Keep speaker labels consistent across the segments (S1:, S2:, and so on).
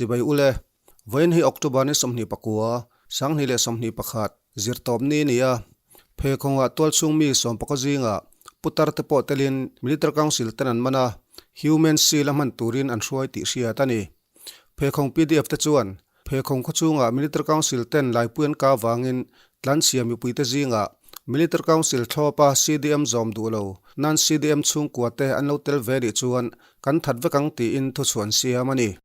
S1: Chibai ule, vawiin hi October ni 29, 2021, zirtawp ni a ni a. Pheikhawngah tualchhung mi sawmpakaw zingah putar te pawh telin Military Council ten an man a, Human Shield a hman turin an hruai tih hriat a ni. Pheikhawng pdf te chuan Pheikhawng khawchhungah Military Council ten laipui an kah avangin tlanchhia mipuite zingah Military Council thlawpa CDM zawm duh lo nan CDM chhungkua te an lo tel ve nih chuan kan that vek ang tiin thuchhuan siam a ni.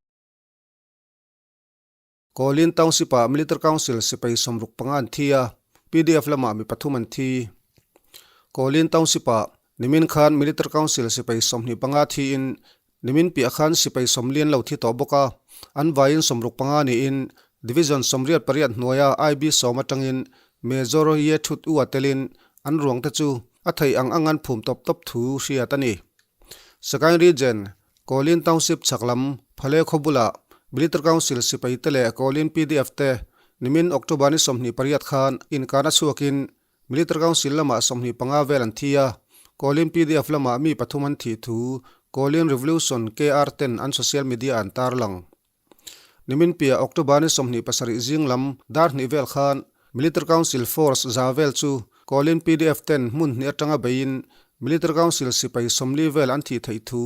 S1: Kawlin Township-ah Military Council sipai 65 an thi a, pdf lamah mi pathum an thi. Kawlin Township-ah nimin khan Military Council sipai 25 thiin nimin piah khan sipai 40 an lo thi tawh bawk a, an vaiin 65 niin Division 88 hnuaia IB 10 atangin Major Ye Thut U a telin an ruangte chu a theih ang ang an phum tawp tawp thu hriat a ni. Sagaing Region, Kawlin Township chhak lam Phale khaw bulah Military Council sipai te leh Kawlin pdf te nimin October ni 28 khan inkahna chhuakin Military Council lamah 25 vel an thi a, Kawlin pdf lamah mi pathum an thih thu Kawlin Revolution KR ten an social media an tarlang. Nimin piah October ni 27 zing lam dar hnih vel khan Military Council Force za vel chu Kawlin pdf ten hmun hnih atanga beiin Military Council sipai 40 vel an thih theih thu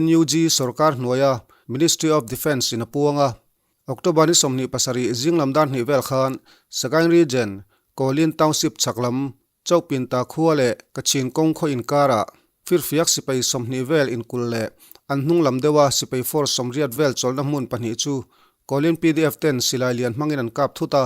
S1: NUG sorkar hnuaia Ministry of Defence in a puang a. October ni 27 zing lam dar hnih vel khan Sagaing Region, Kawlin Township chhak lam Chauhpinta khua leh Kachin kawng khaw inkarah firfiak sipai 20 vel inkul leh an hnung lam deuha sipai force 80 vel chawlhna hmun pahnih chu Kawlin pdf ten silai lian hmangin an kap thut a,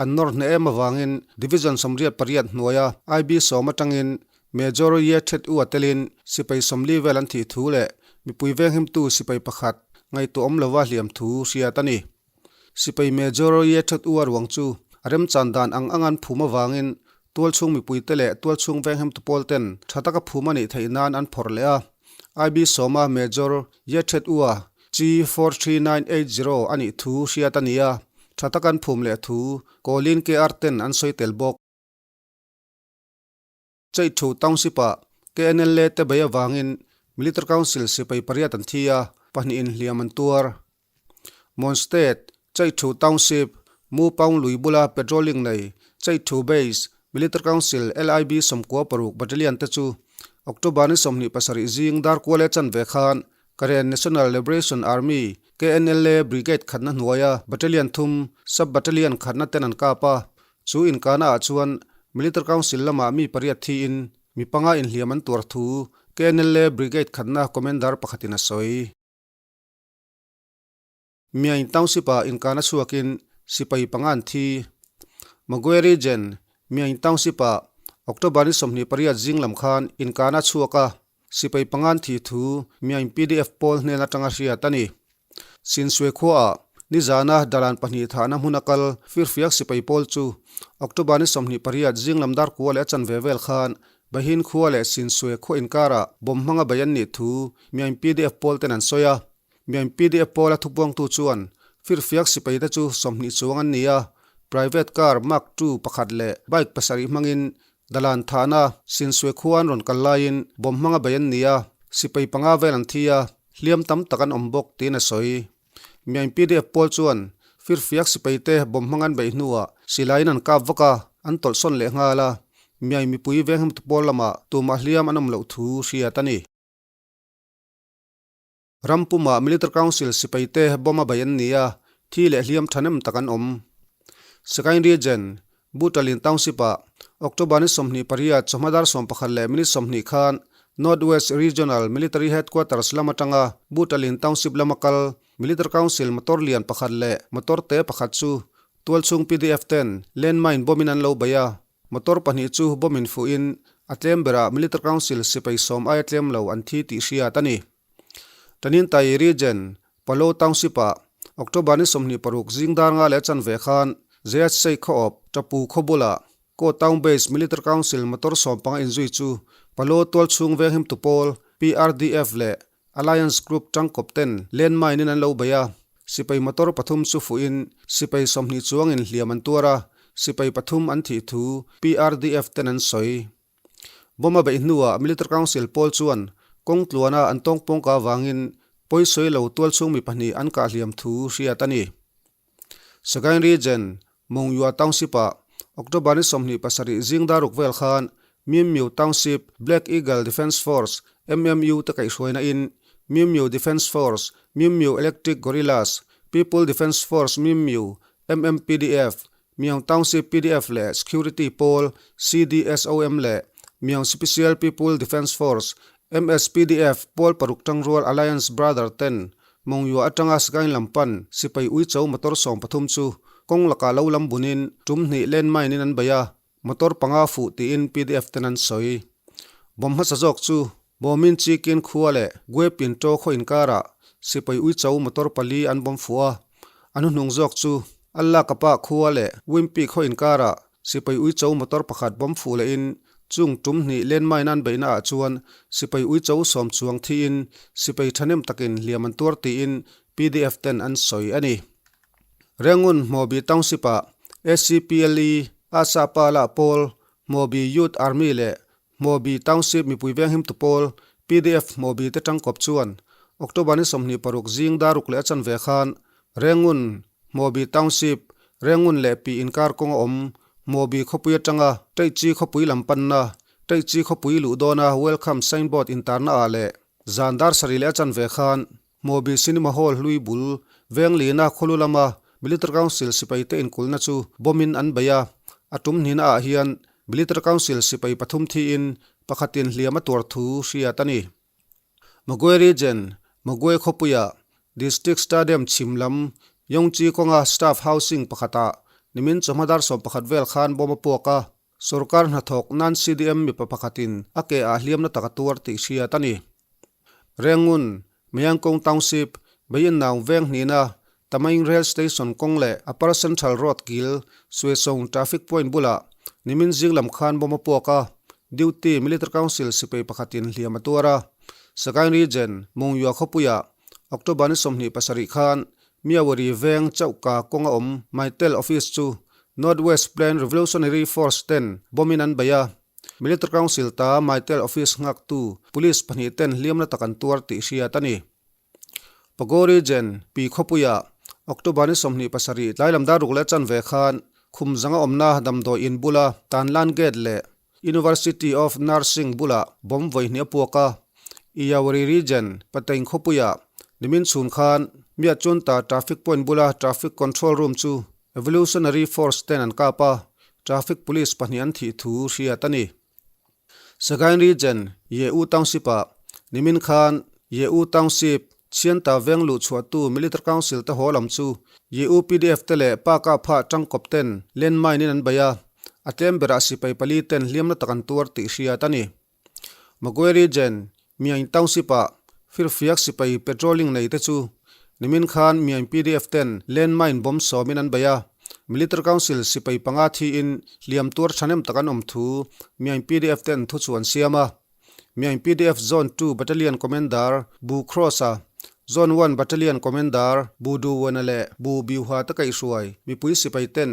S1: an nawr hneh em avangin Division 88 hnuaia IB 10 atangin Major Ye Thet U a telin sipai 40 vel an thih thu leh mipui venghimtu sipai pakhat ngaihtuahawm lova hliam thu hriat a ni. Sipai Major Ye Thet U a ruang chu a remchan dan ang ang an phum avangin tualchhung mipuite leh tualchhung venghimtu pawl ten tha taka phum a nih theih nan an phawrh leh a. IB 10 a Major Ye Thet U a G43980 a nih thu hriat a ni a, tha taka an phum leh thu Kawlin KR ten an sawi tel bawk. Chaihthu Township-ah KNLA te bei avangin Military Council sipai pariat an thi a, pahnih in hliam an tuar. Mon State, Chaihthu Township, Mu Paung lui bula patrolling nei Chaihthu Base, Military Council LIB 96 Battalion te chu October ni 27 zing dar kual e chanve khan Karen National Liberation Army, KNLA, Brigade khatna hnuaia Battalion thum, Sub Battalion khatna ten an kap a, Chu inkahna ah chuan Military Council lamah mi pariat thiin mi panga inhliam an tuar thu KNLA Brigade khatna Commander pakhatin a sawi. Myaing Township ah inkahna chhuakin sipai panga an thi. Magwe Region, Myaing Township ah October ni 28 zing lam khan inkahna a chhuak a, sipai panga an thih thu Myaing pdf pawl hnen atanga hriat a ni. Sinsue khuaah nizana dalan pahnih thahna hmun a kal firfiak sipai pawl chu October ni 28 zing lam dar kua leh a chanve vel khan Bahin khua leh Sinsue khua inkarah bomb hmanga bei an nih thu Myaing pdf pawl ten an sawi a. Myaing pdf pawla thupuangtu chuan firfiak sipai te chu 20 chuang an ni a, private car Mark two pakhat leh bike pasarih hmangin dalan thahna Sinsue khua an rawn kal laiin bomb hmanga bei an ni a, sipai panga vel an thi a. Hliam tam tak an awm bawk tiin a sawi. Myaing pdf pawl chuan firfiak sipai te bomb hmang an beih hnuah silaiin an kap vak a, an tawlhsawn leh nghal a. Myaing mipui venghimtu pawl lamah tumah hliam an awm loh thu hriat a ni. Ram pumah Military Council sipai te bomb a beih an ni a, thi leh hliam thahnem tak an awm. Sagaing Region, Butalin Township-ah October ni 28 chawhma dar 11 leh minute 20 khan North West Regional Military Headquarters lam atanga Butalin Township lama kal Military Council motor lian pakhat leh motor te pakhat chu tualchhung pdf ten landmine bomb in an lo bei a, motor pahnih chu bomb in fuhin a tlem berah Military Council sipai 10 aia tlem lo an thi tih hriat a ni. Tanintai Region, Palo Township-ah October ni 26 zing dar nga leh chanve khan Zayat Sheikh khaw awp Tapu khaw bulah Ko Town Base Military Council motor 15 inzui chu Palo tualchhung venghimtu pawl PRDF leh Alliance Group tangkawp ten landmine in an lo bei a, sipai motor pathum chu fuhin sipai 20 chuangin hliam an tuar a, sipai pathum an thih thu PRDF ten an sawi. Bomb a beih hnuah Military Council pawl chuan kawng tluana an tawngpawngka avangin pawisawi lo tualchhung mi pahnih an kah hliam thu hriat a ni. Sagaing Region, Mongyua Township-ah October ni 27 zing daruk vel khan Mimyu Township Black Eagle Defence Force, MMU, te kaihhruaina in Mimyu Defence Force, Mimyu Electric Gorillas, People Defence Force Mimyu, MMPDF, Myaung Township pdf leh Security pawl CDSOM leh Myaung Special People Defence Force, MSPDF, pawl paruk tangrual Alliance Brother ten Mongyua atanga Sagaing lam pan sipai uicho motor 13 chu kawng lakah lo lam bunin tum hnih landmine in an bei a, motor panga fuh tiin pdf ten an sawi. Bomb hmasa zawk chu Bawmin Chikin khua leh Guepin To khaw inkarah sipai uicho motor pali an bawm fuh a, a hnuhnung zawk chu Alla Kapa khua leh Wimpy khaw inkarah sipai uicho motor pakhat bawm fuh lehin chung tum hnih landmine an beihna ah chuan sipai uicho 10 chuang thiin sipai thahnem takin hliam an tuar tiin pdf ten an sawi a ni. Rengun Hmawbi Township ah ACPLE, Asa Pa La Pawl, Hmawbi Youth Army leh Hmawbi Township mipui venghimtu pawl pdf Hmawbi te tangkawp chuan October ni 26 zing daruk leh a chanve khan Rengun Hmawbi Township Rengun leh Pi inkar kawng a awm Hmawbi khawpui atanga Teichi khawpui lam panna Teichi khawpui luh dawna Welcome signboard intarna ah leh zan dar sarih leh a chanve khan Hmawbi Cinema Hall hlui bul Venglina khawlu lama Military Council sipai te inkulna chu bomb in an bei a, a tum hnihna ah hian Military Council sipai pathum thiin pakhatin hliam a tuar thu hriat a ni. Magwe Region, Magwe khawpuia District Stadium chhim lam Yongchi kawnga Staff Housing pakhatah nimin chawhma dar 11 vel khan bomb a puak a, Sorkar hnathawk nan CDM mipa pakhatin a ke ah hliamna tak a tuar tih hriat a ni. Rengun, Mayangkong Township, Bayinnau veng hnihna, Tamaing Rail Station kawng leh Upper Central Road kil, Suesong Traffic Point bulah nimin zing lam khan bomb a puak a, Duty Military Council sipai pakhatin hliam a tuar a. Sagaing Region, Mongyua khawpuiah October ni 27 khan Myawaddy veng chauhka kawng a awm Mytel Office chu North West Plain Revolutionary Force ten bomb in an bei a. Military Council ta Mytel Office nghaktu Police pahnih ten hliamna tak an tuar tih hriat a ni. Pago Region, Pi khawpuiah October ni 27 tlai lam dar ruk leh chanve khan khum zanga awmna damdawi in bula Tanlan Gate leh University of Nursing bulah bomb vawi hnih a puak a. Iyawari Region, Pateing khawpuiah nimin chhun khan Miachunta traffic point bula traffic control room chu Evolutionary Force ten an kap a, traffic police pahnih an thih thu hriat a ni. Sagaing Region, Ye-U Township-ah nimin khan Ye-U Township, Chhianta veng luh chhuahtu Military Council te haw lam chu Ye-U pdf te leh Pa Kah Phah tangkawp ten landmine in an bei a, a tlem berah sipai pali ten hliamna tak an tuar tih hriat a ni. Magwe Region, Myaing Township-ah firfiak sipai patrolling nei te chu nimin khan Myaing pdf ten landmine bomb sawmin an bei a, Military Council sipai panga thiin hliam tuar thahnem tak an awm thu Myaing pdf ten thu chu an siam a. Myaing pdf Zone Two Battalion Commander Bu Cross-a, Zone One Battalion Commander Bu Du Wana leh Bu Biuha te kaihhruai mipui sipai ten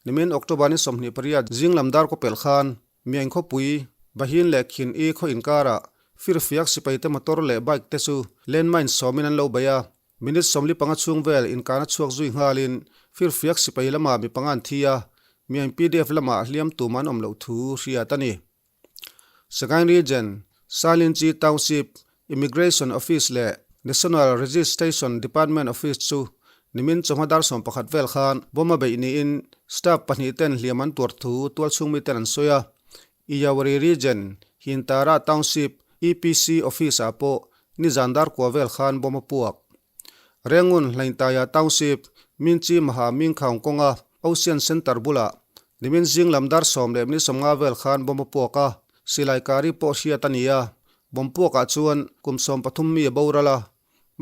S1: nimin October ni 28 zing lam dar kawpelh khan Myaing khawpui, Bahin leh Khin I khaw inkarah firfiak sipai te motor leh bike te chu landmine sawmin an lo bei a, minute 45 chhung vel inkana chhuak zui nghalin firfiak sipai lamah mi panga an thi a, Myaing pdf lamah hliam tum an awm loh thu hriat a ni. Sagaing Region, Salinchi Township, Immigration Office leh National Registration Department Office chu nimin chawhma dar 11 vel khan bomb a beih niin staff pahnih ten hliam an tuar thu tualchhung miten an sawi a. Iyawari Region, Hintara Township, EPC Office ah pawh nizan dar kua vel khan bomb a puak. Rengun Hlaintaya Township, Minchi Maha Mingkhaung kawnga Ocean Centre bulah nimin zing lam dar 10 leh minute 50 vel khan bomb a puak a, silai kari pawh hriat a ni a. Bomb puakah chuan kum 13 mi a boral a.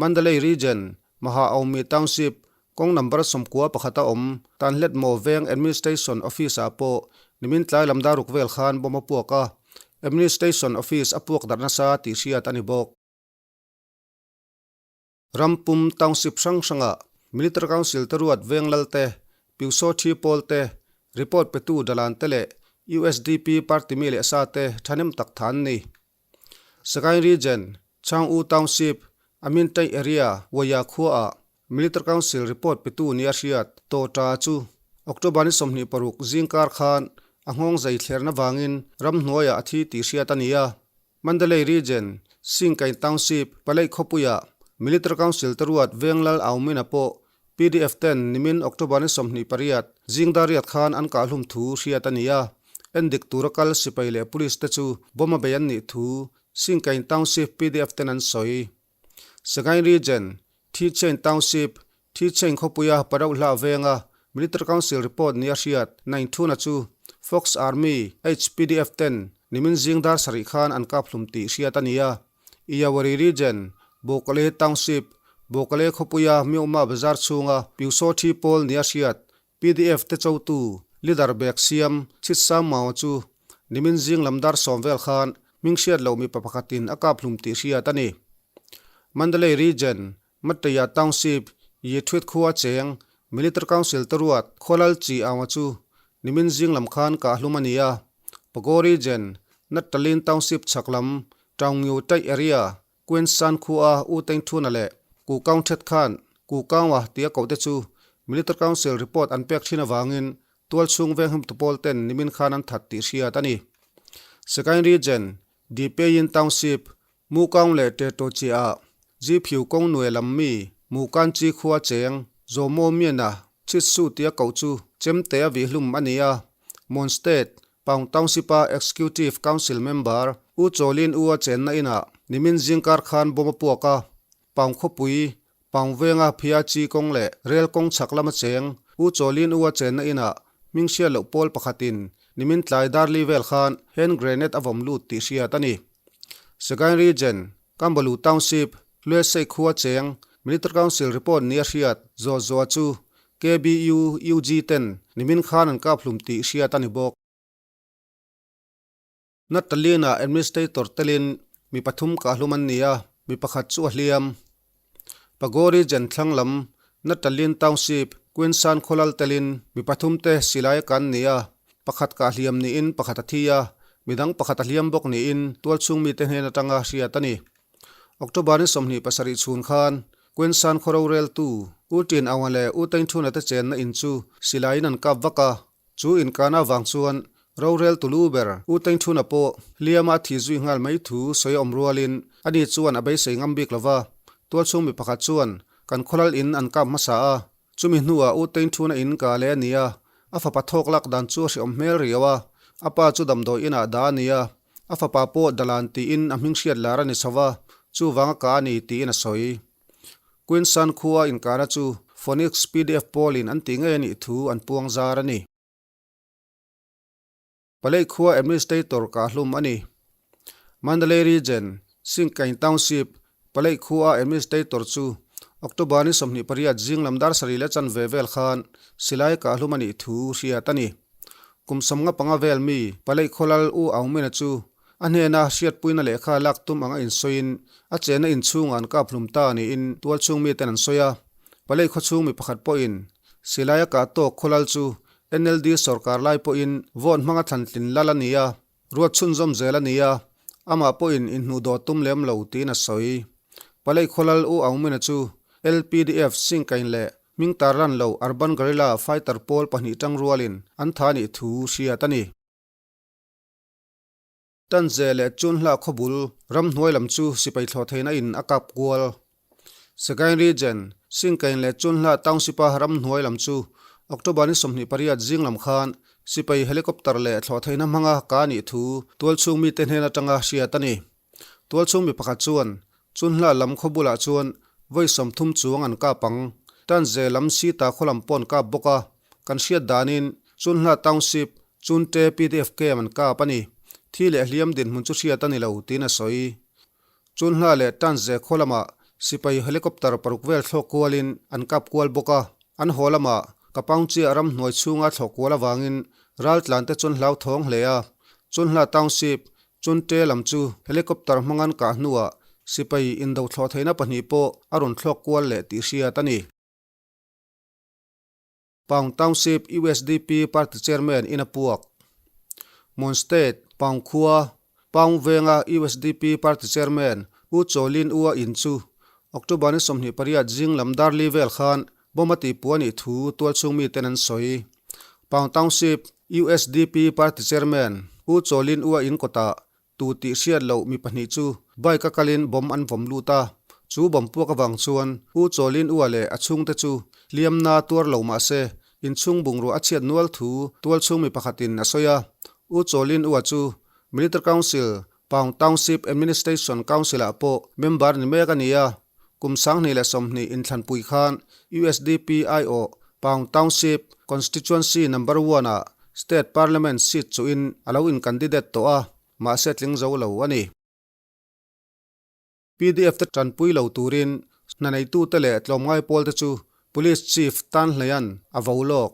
S1: Mandalay Region, Maha Aumi Township, kawng number 91 a awm Tanhlet Maw Veng Administration Office ah pawh nimin tlai lam dar ruk vel khan bomb a puak a, Administration Office a puak darh nasa tih hriat a ni bawk. Rampum Township hrang hrangah Military Council te ruat veng lal te, Pyusaw Thi pawl te, report petu dalan te leh usdp party mi leh sa te thahnem tak tha an ni. Sagaing Region, Chaung U Township, Amintai area Waya khuaah Military Council report petu nia hriat tawh ta chu October ni 26 zingkar khan a nghawng zai thlerna vangin ramhnuaiah a thi tih hriat a ni a. Mandalay Region, Singkain Township, Palei khawpuiah Military Council te ruat Venglal Aumina pawh PDF ten nimin October ni 28 zingdariat khan an kahhlum thu hriat a ni a. Endik tura kal sipai leh police te chu bomb a bei an nih thu Singkain Township PDF ten an sawi. Sagaing Region, Thichain Township, Thichain khawpuia Parauhla venga Military Council report nia hriat Nainthuna chu Fox Army, HPDF ten nimin zing dar sarih khan an kap hlum tih hriat a ni a. Iyawari Region, Bawkale Township, Bawkale khawpuia Myohma bazar chhunga Pyusawthi pawl nia hriat PDF te chotu leader bag siam Chhitsam Mao chu nimin zing lam dar sawm vel khan hming hriat loh mipa pakhatin a kap hlum tih hriat a ni. Mandalay Region, Matteya Township, Yethwit khua cheng Military Council te ruat Khualal Chi Aung-a chu nimin zing lam khan kah hlum a ni a. Pago Region, Nattalin Township chhak lam Taungyu Taih Area, Queensland khua U Teng Thuna leh Ku Kaung Thet khan Ku Kaunga tia kohte chu Military Council report an pek thin avangin tualchhung venghumtu pawl ten nimin khan an that tih hriat a ni. Sagaing Region, Dipeyin Township, Mu Kaung leh Te To Chiah ah Ji Phiu Kawng Nue lam mi Mu Kan Chi khua cheng Zaw Maw Mian-a Chit Su tia koh chu chemte a vihhlum a ni a, Mon State, Paung Township-a Executive Council member U Chaw Lin U a chenna inah nimin zingkar khan bomb a puak a, Paung khawpui, Paung venga Phia Chi kawng leh rel kawng chhak lama cheng U Chaw Lin U a chenna inah hming hriat loh pawl pakhatin nimin tlai darli vel khan hand grenade a vawm lut tih hriat a ni. Sagaing Region, Kambalu Township, Hluesei khua cheng Military Council report nia hriat Zaw Zaw chu KBU UG ten nimin khan an kap hlum tih hriat a ni bawk. Natalina administrator telin mi pathum kah hlum an ni a, mi pakhat chu a hliam. Pagori Jen thlang lam Natalin Township, Queensland khawlal telin mi pathum te silai a kan ni a, pakhat kah hliam niin pakhat a thi a, midang pakhat a hliam bawk niin tualchhung mite hnen atanga hriat a ni. October ni 27 chhun khan Queensland khaw roreltu U Tin Aung leh U Teng Thuna te chenna in chu silaiin an kap vak a, chu inkana avang chuan roreltu lu ber U Teng Thuna pawh hliama a thi zui nghal mai thu sawi a awm rualin ani chuan a beisei ngam bik lova, tualchhung mi pakhat chuan kan khawlal in an kap hmasa a, chumi hnuah U Teng Thuna in ka leh a ni a, a fapa thawk lak dan chu a hreawm hmel riau a, a pa chu damdawi inah dah a ni a. A fapa pawh Dalan tiin a hming hriat lar a ni chho va, chuvanga ka a ni tiin a sawi. Queensland khua inkahna chu Phoenix PDF pawlin an tih ngei a nih thu an puang zar a ni. Palei khua administrator kahhlum a ni. Mandalay Region, Singkain Township, Palei khua administrator chu October ni 28 zing lam dar sarih leh chanve vel khan silai kahhlum a nih thu hriat a ni. Kum 55 vel mi Palei khawlal U Aung Min-a chu a hnena hriatpuina lehkha lak tum anga insawiin a chenna inchhungah an kap hlum ta niin tualchhung miten an sawi a. Palei khawchhung mi pakhat pawhin silai a kah tawk khawlal chu NLD sawrkar lai pawhin vote hmanga thlantlin lal a ni a, Ruat chhunzawm zel a ni a, amah pawhin inhnuh dawh tum lem lo tiin a sawi. Palei khawlal U Aung Min-a chu LPDF Singkain leh hming tarlan lo Urban Guerrilla Fighter pawl pahnih tang rualin an tha nih thu hriat a ni. Tanze leh Chunhla khawbul ramhnuai lam chu sipai thlawh theihna in a kap kual. Sagaing Region, Singkain leh Chunhla Township-a ramhnuai lam chu October ni 28 zing lam khan sipai helicopter leh thlawh theihna hmanga ka nih thu tualchhung mite hnen atanga hriat a ni. Tualchhung mi pakhat chuan Chunhla lam khaw bulah chuan vawi 30 chuang an kap ang. Tanze lam Sita khaw lam pawh an kap bawk a, kan hriat danin Chunhla Township, Chunte PDF camp an kap a ni. Thi leh hliam dinhmun chu hriat a ni lo, tiin a sawi. Chunhla leh Tanze khaw lamah sipai helicopter paruk vel thlawk kualin an kap kual bawk a, an haw lamah Kapaungchia ramhnuai chhunga thlawk kual avangin raltlante chuan hlauthawng hle a. Chunhla Township, Chunte lam chu helicopter hmang an kah hnuah sipai indo thlawh theihna pahnih pawh a rawn thlawk kual leh tih hriat a ni. Paung Township USDP Party Chairman in a puak. Mon State, Paung khua, Paung venga USDP Party Chairman U Chaw Lin U-a in chu October ni 28 zing lam dar li vel khan bomb a tihpuah a nih thu tualchhung miten an sawi. Paung Township usdp party chairman U Chaw Lin Ua in kawtah tu tih hriat loh mi pahnih chu bike a kalin bomb an vawm lut a, chu bomb puak avang chuan U Chaw Lin Ua leh a chhungte chu hliamna tuar lo mah se inchhung bungrua a chhiat nual thu tualchhung mi pakhatin a sawi a. U Chaw Lin Ua chu Military Council Paung Township Administration Council-ah pawh member ni mek a ni a, kum 2020 inthlanpui khan usdp aiawh Paung Township Constituency Number One-ah State Parliament seat chuhin a lo in-candidate tawh a, mahse tling zo lo a ni. Pdf te tanpui lo turin hna neitute leh tlawmngai pawlte chu Police Chief Tan Hleia'n a vo lawk.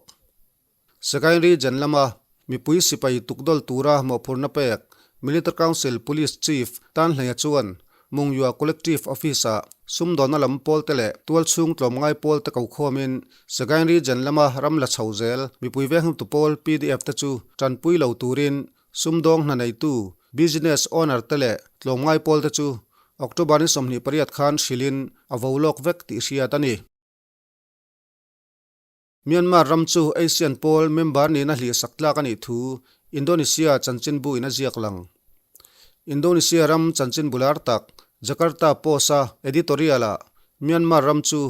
S1: Sagaing Region lama mipui sipai tukdawl tura mawhphurhna pek Military Council Police Chief Tan Hleia chuan Mungyua Collective Office-ah sumdawnna lam pawlte leh tualchhung tlawmngai pawlte kokhawmin Sagaing Region lama ram la chho zel mipui venghimtu pawl pdf te chu tanpui lo turin Sumdawng hna neitu, business owner te leh tlawmngai pawl te chu October ni 28 khan hrilhin a vo lawk vek tih hriat a ni. Myanmar ram chu ASEAN pawl member nihna hlihsak tlak a nih thu Indonesia chanchinbu in a ziak lang. Indonesia ram chanchinbu lar tak Jakarta Post-a editorial-ah Myanmar ram chu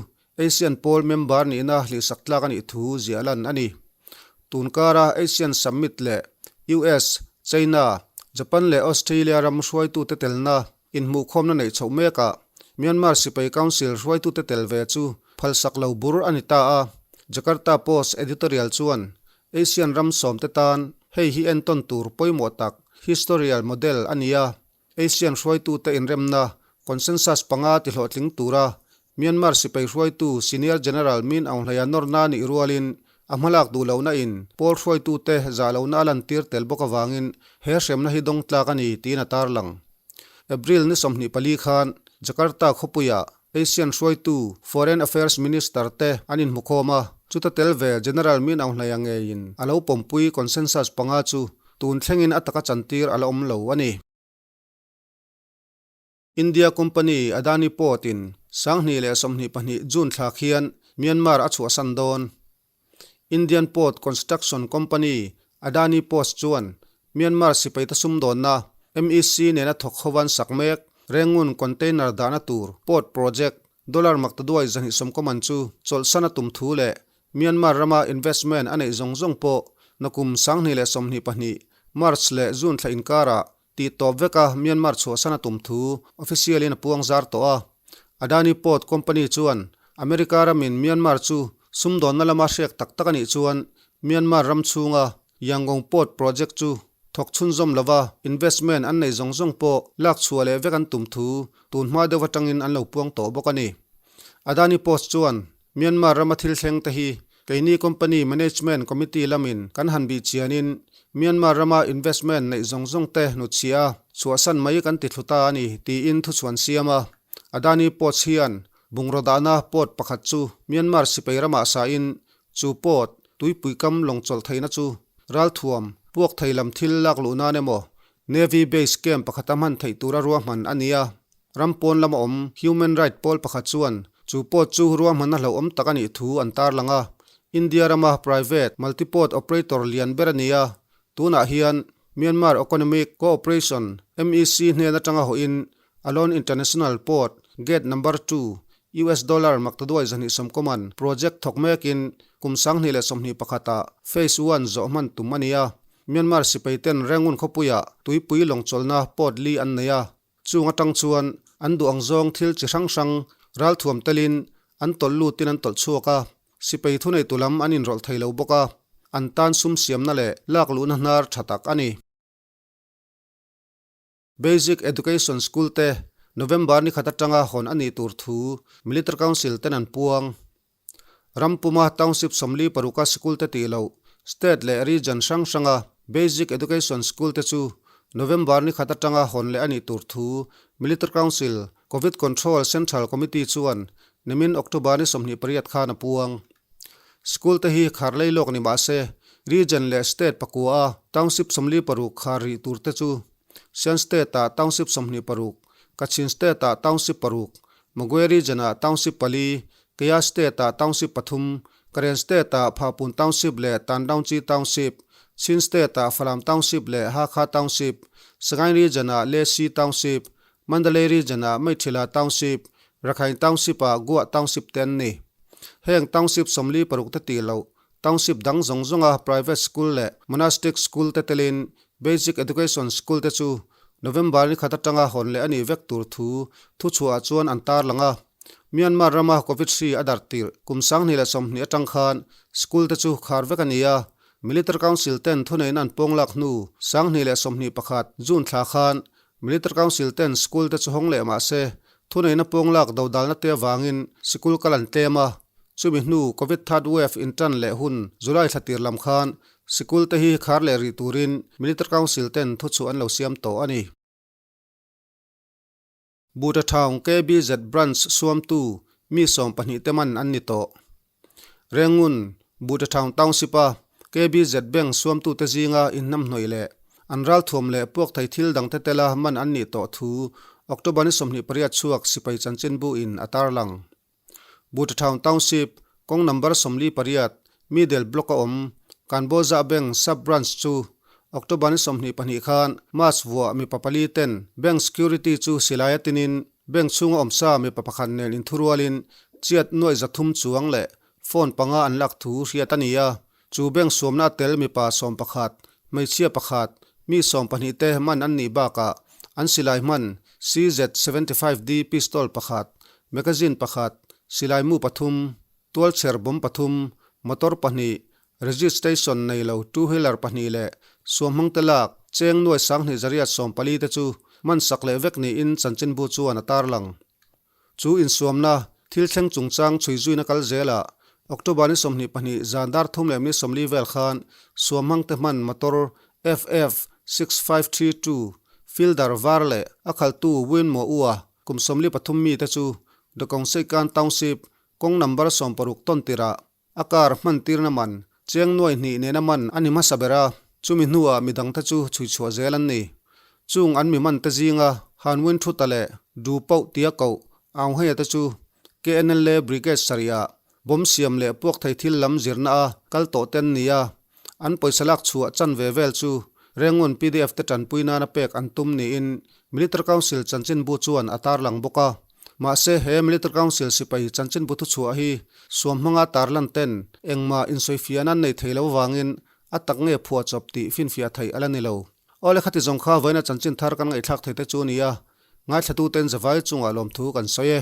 S1: ASEAN pawl member nihna hlihsak tlak a nih thu ziah lan a ni. Tun kara ASEAN Summit leh US, China, Japan leh Australia ram hruaitute telna inhmuhkhawmna neih chhoh mekah Myanmar Sipai Council hruaitute tel ve chu phalsak lo bur a ni ta a. Jakarta Post editorial chuan ASEAN ram sawmte tan hei hi entawn tur pawimawh tak historial model a ni a. ASEAN hruaitute inremna consensus panga tihlawhtling tura Myanmar sipai hruaitu Senior General Min Aung Hlaia nawrna nih rualin a hmalak duh lohna in pawl hruaitute zah lohna a lantir tel bawk avangin he hremna hi dawng tlak a ni tiin a tarlang. April ni 24 khan Jakarta khawpuiah ASEAN hruaitu Foreign Affairs Minister te an inhmukhawm a, chuta tel ve General Min Aung Hlaia ngeiin a lo pawmpui consensus panga chu tun thlengin a taka chantir a la awm lo a ni. India company Adani Port in 2022 June thla khian Myanmar a chhuahsan dawn. Indian Port Construction Company Adani Ports chuan Myanmar sipaite sumdawnna MEC nena thawk hovan sak mek Rangoon Container dahna tur port project dollar maktaduai 220 chu chawlhsan a tum thu leh Myanmar rama investment a neih zawng zawng pawh nakum 2022 March leh June thla inkarah Tih tawp veka Myanmar chhuahsan a tum thu official in a puang zar tawh a. Adani Port Company chuan America ramin Myanmar chu sumdawnna lama hrek tak tak a nih chuan Myanmar ram chhunga Yangon Port Project chu thawk chhunzawm lova investment an nei zawng zawng pawh lak chhuah leh vek an tum thu tun hma deuh atangin an lo puang tawh bawk a ni. Adani Post chuan Myanmar rama thil thleng te hi Keini company management committee lamin kan han bih chianin Myanmar rama investment neih zawng zawng te hnutchhiah a, chhuahsan mai kan ti thlu ta a ni, tiin thuchhuan siam a. Adani Ports hian bungraw dahna port pakhat chu Myanmar sipai ramah sain chu port tuipui kam lawng chawlh theihna chu ralthuam puak thei lam thil lak luh nan emaw Navy base camp pakhata hman theih tura ruahman a ni a. Ram pawn lama awm human right pawl pakhat chuan chu port chu ruahmanna hlauhawm tak a nih thu an tarlang a. India rama private multi-port operator lian ber a ni a. Tunah hian Myanmar Economic Cooperation, MEC, hnen atanga hawhin Alon International Port, Gate Number Two, US dollar maktaduai 220 project thawk mekin kum 2021 ah Phase One zawh hman tum a ni a. Myanmar sipai ten Rangoon khawpuiah tuipui lawng chawlhna port li an nei a. Chung atang chuan an duh ang zawng thil chi hrang hrang ralthuam telin an tawlh lutin an tawlh chhuak a, sipai thuneitu lam an inrawlh thei lo bawk a, an tan sum siamna leh lak luhna hnar tha tak a ni. Basic Education School te November ni khat atanga hawn a nih tur thu Military Council ten an puang. Ram puma Township 46 a sikul te tih loh State leh Region hrang hranga Basic Education School te chu November ni khat atanga hawn leh a nih tur thu Military Council Covid Control Central Committee chuan nimin October ni 28 khan a puang. School te hi khar lei lawk ni mah se Region leh State pakua a Township 46 khar rih tur te chu Shan State-ah Township 26, Kachin State-ah Township paruk, Magwe region-ah township pali, Kayah State-ah township pathum, Karen State-ah Phapun Township leh Tandaungchi Township, Chin State-ah Falam Township leh Hakha Township, Sagaing region-ah Lesi Township, Mandalay region-ah Maithila Township, Rakhine Township-ah Guah Township te an ni. Heng township 46 te tih loh Township dang zawng zawnga private school leh monastic school te telin basic education school te chu November ni khat atanga hawn leh a nih vek tur thu thuchhuah chuan an tarlang a. Myanmar rama Covid hri a darh tirh kum 2020 atang khan school te chu khar vek a ni a, Military Council ten thuneihna an pawng lak hnu 2021 June thla khan Military Council ten school te chu hawng leh mah se Thuneihna pawnglak dodalna te avangin sikul kal an tlem a, chumi hnu Covid third wave intan leh hun July thla tir lam khan sikul te hi khar leh rih turin Military Council ten thuchhuah an lo siam tawh a ni. Buta Town KBZ Branch suamtu mi 12 te man an ni tawh. Rengun, Butatown Township-a KBZ Bank suamtute zinga inhnamhnawih leh an ralthuam leh puak thei thil dangte tela man an nih tawh thu October ni 28 chhuak sipai chanchinbu in a tarlang. Butatown Township kawng number 48 Middle Block-a awm Kanbawza Bank Sub-Branch chu October ni 22 khan March vuah mipa pali ten bank security chu silai a tinin Bank chhunga awmsa mipa pakhat nen inthurualin chiat nuaih 300 chuang leh phone panga an lak thu hriat a ni a. Chu bank suamna a tel mipa 11, hmeichhia pakhat, mi 12 te man an nih bakah an silai hman CZ 75D pistol pakhat, magazine pakhat, silai mu pathum, tualchher bomb pathum, motor pahnih, Registration nei lo two wheeler pahnih leh suamhmang te lak cheng nuai 2840 te chu man sak leh vek niin chanchinbu chuan a tarlang. Chu insuamna thil thleng chungchang chhui zuina kal zelah October ni 22 zan dar thum leh minute 40 vel khan suamhmang te hman motor FF 6532 Fielder var leh a khaltu Win Mo Ua kum 43 mi te chu Dawkawngseikan Township kawng number 60 tawn tirah A car hman tirna man cheng nuai hnih nena man a ni hmasa ber a, chumi hnuah mi dangte chu chhuichhuah zel an ni. Chung an mi mante zinga Han Win Thuta leh Du Pauh tia koh Aung Heia te chu KNLA Brigade sarihah bomb siam leh puak thei thil lam zirna a kal tawh te an ni a, an pawisa lak chhuah chanve vel chu Rengun pdf te tanpui nana pek an tum niin Military Council chanchinbu chuan a tarlang bawk a. Mahse, he Military Council sipai chanchinbu thuchhuah hi suam hmanga tarlan ten engmah insawifiahna an nei thei lo vangin a tak nge phuahchawp tih finfiah theih a la ni lo. Awle khati zawng kha vawiina chanchin thar kan ngaihthlak thei te chu a ni a, ngaithlatuten zavai chungah lawmthu kan sawi e.